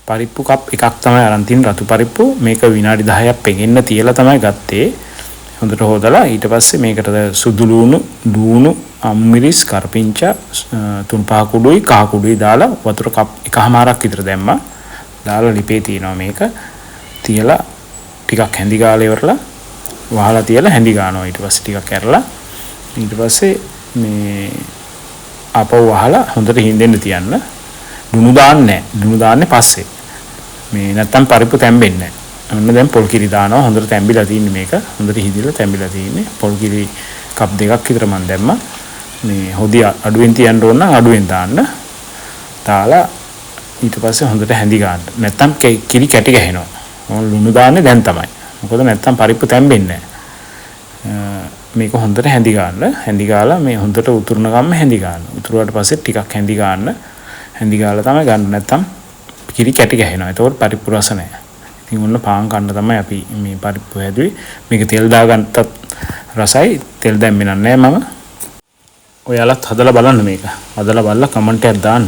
පරිප්පු කප් එකක් තමයි අරන් තින්නේ, රතු පරිප්පු. මේක විනාඩි 10ක් පෙගෙන්න තියලා තමයි ගත්තේ. හොඳට හොදලා ඊට පස්සේ මේකට සුදු ලූණු, ලූණු, අමුමිරිස්, කරපිංචා තුන් පහ කුඩුයි කහ කුඩුයි දාලා වතුර කප් එකහමාරක් විතර දැම්මා. දාලා ලිපේ තියනවා මේක. තියලා ටිකක් හැඳි ගාලා ඉවරලා වහලා තියලා හැඳි ගන්නවා. ඊට පස්සේ ටිකක් ඇරලා ඊට පස්සේ මේ ආපහු වහලා හොඳට හින්දෙන්න තියන්න. ලුණු දාන්නේ නැහැ. ලුණු දාන්නේ පස්සේ. මේ නැත්තම් පරිප්පු තැම්බෙන්නේ නැහැ. ඔන්න දැන් පොල් කිරි දානවා. හොඳට තැම්බිලා තියෙන්නේ මේක. හොඳට හිදිලා තැම්බිලා තියෙන්නේ. පොල් කිරි කප් දෙකක් විතර මම දැම්මා. මේ හොදි අඩුවෙන් තියන්න ඕන නම් අඩුවෙන් දාන්න. දාලා ඊට පස්සේ හොඳට හැඳි ගන්න. නැත්තම් කිරි කැටි ගහනවා. ඕන ලුණු දාන්නේ දැන් තමයි. මොකද නැත්තම් පරිප්පු තැම්බෙන්නේ නැහැ. මේක හොඳට හැඳි ගන්න. හැඳි ගාලා මේ හොඳට උතුරන ගම්ම හැඳි ගන්න. උතුරුවාට පස්සේ ටිකක් හැඳි ගන්න. හැඳි ගාලා තමයි ගන්න. නැත්තම් කිරි කැටි ගහනවා. එතකොට පරිප්පු රස නැහැ. ඉතින් ඔන්න පාන් කන්න තමයි අපි මේ පරිප්පු හැදුවේ. මේක තෙල් දාගත්තත් රසයි. තෙල් දැම්මේ නෑ මම. ඔයාලත් හදලා බලන්න මේක. හදලා බලලා කමෙන්ට් එකක් දාන්න.